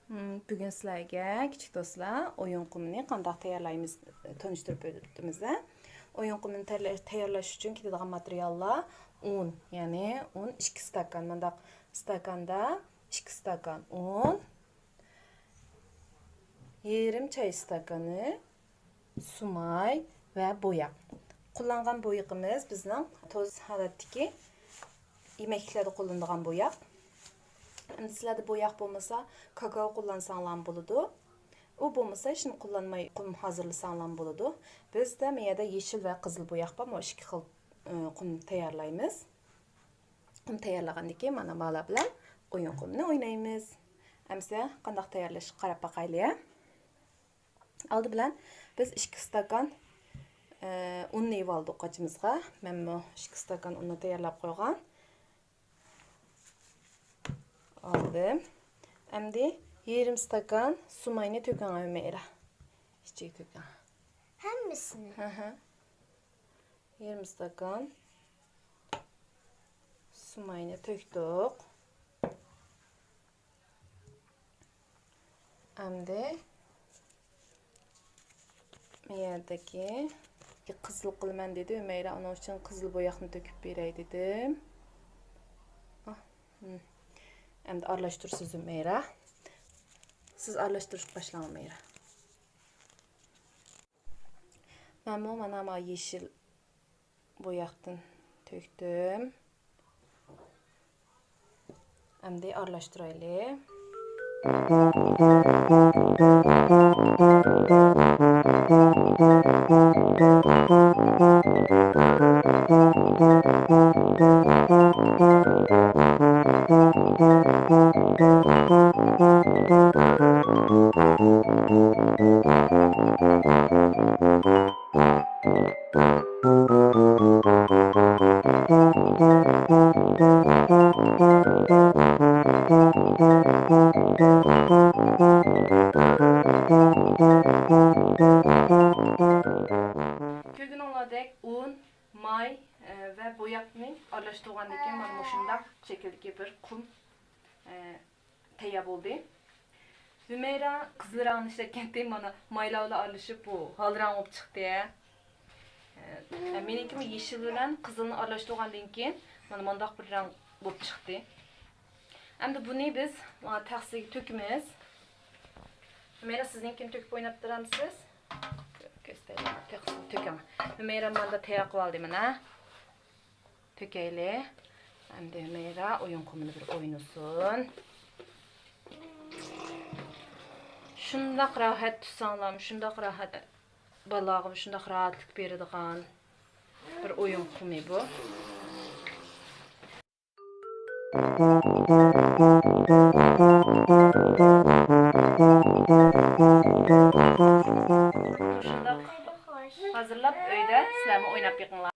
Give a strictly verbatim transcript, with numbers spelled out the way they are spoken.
مم، بۈگۈن سىلەرگە، كىچىك دوستلار، ئويۇن قۇمىنى قانداق تەييارلايمىز، تونۇشتۇرۇپ ئۆتىمىز. ئويۇن قۇمىنى تەييارلا-، تەييارلاش ئۈچۈن كېتىدىغان ماتېرىياللار ئۇن، يەنى ئۇن ئىككى ئىستاكان، مۇنداق ئىستاكاندا ئىككى ئىستاكان ئۇن، يېرىم چاي ئىستاكانى سۇماي ۋە بوياق. قوللانغان بويىقىمىز بىزنىڭ توز ھالەتتىكى يېمەكلىكلەردە قوللىنىدىغان بوياق. ئەمدى سىلەردە بوياق بولمىسا، كاكائو قوللانساڭلارمۇ بولىدۇ. ئۇ بولمىسا، ھېچنېمە قوللانماي قۇم ھازىرلىساڭلارمۇ بولىدۇ. بىزدە مۇ يەردە يېشىل ۋە قىزىل بوياق بار، مۇ ئىككى خىل، ئى، قۇم تەييارلايمىز. قۇم تەييارلىغاندىن كېيىن مانا بالىلار بىلەن ئويۇن قۇمىنى ئوينايمىز. ئەمسە قانداق تەييارلىشىغا قاراپ باقايلى. ئالدى بىلەن بىز ئىككى ئىستاكان، ئە، ئۇننى ئېلىۋالدۇق قاچىمىزغا. مەنمۇ ئىككى ئىستاكان ئۇننى تەييارلاپ قويغان. ئالدىم. ئەمدى يېرىم ئىستاكان سۇماينى تۆكۈڭ ھۈمەيرا. ئىچىگە تۆكۈڭ. ھەممىسىنى؟ ھە، ھە. يېرىم ئىستاكان سۇماينى تۆكتۇق. ئەمدى بۇ يەردىكى قىزىل قىلىمەن دېدى ھۈمەيرا، ئۇنىڭ ئۈچۈن قىزىل بوياقنى تۆكۈپ بېرەي دېدىم. ئاھ، ھىم. ئەمدى ئارىلاشتۇرىسىز ھۈمەيرا. سىز ئارىلاشتۇرۇشقا باشلاڭ ھۈمەيرا. مەنمۇ مانا ما يېشىل بوياقتىن تۆكتۈم. ئەمدى ئارىلاشتۇرايلى. كۆرگىنىڭلاردەك ئۇن، ماي، ئە، ۋە بوياقنى ئارىلاشتۇرغاندىن كېيىن مانا مۇشۇنداق شەكىلدىكى بىر قۇم، ئە، تەييار بولدى. ھۈمەيرا قىزىل رەڭنى ئىشلەتكەنتى، مانا مايلار بىلەن ئارىلىشىپ بۇ ھال رەڭ بولۇپ چىقتى. ئە، مېنىڭكىمۇ يېشىل بىلەن قىزىلنى ئارىلاشتۇرغاندىن كېيىن مانا مۇنداق بىر رەڭ بولۇپ چىقتى. ئەمدى بۇنى بىز، ئا، تەخسىگە تۆكىمىز. ھۈمەيرا، سىزنىڭكىنى تۆكۈپ ئويناپ تۇرامسىز؟ كۆرسىتەيلى، تەخسىگە تۆكۈڭ. ھۈمەيرا ماندا تەييار قىلىۋالدى مانا. تۆكەيلى. ئەمدى ھۈمەيرا ئويۇن قۇمىنى بىر ئوينىسۇن. شۇنداق راھەت تۇتساڭلارمۇ، شۇنداق راھەت، بالىلارغا شۇنداق راھەتلىك بېرىدىغان بىر ئويۇن قۇمى بۇ. شۇنداق ھازىرلاپ ئۆيدە سىلەرمۇ ئويناپ بېقىڭلار.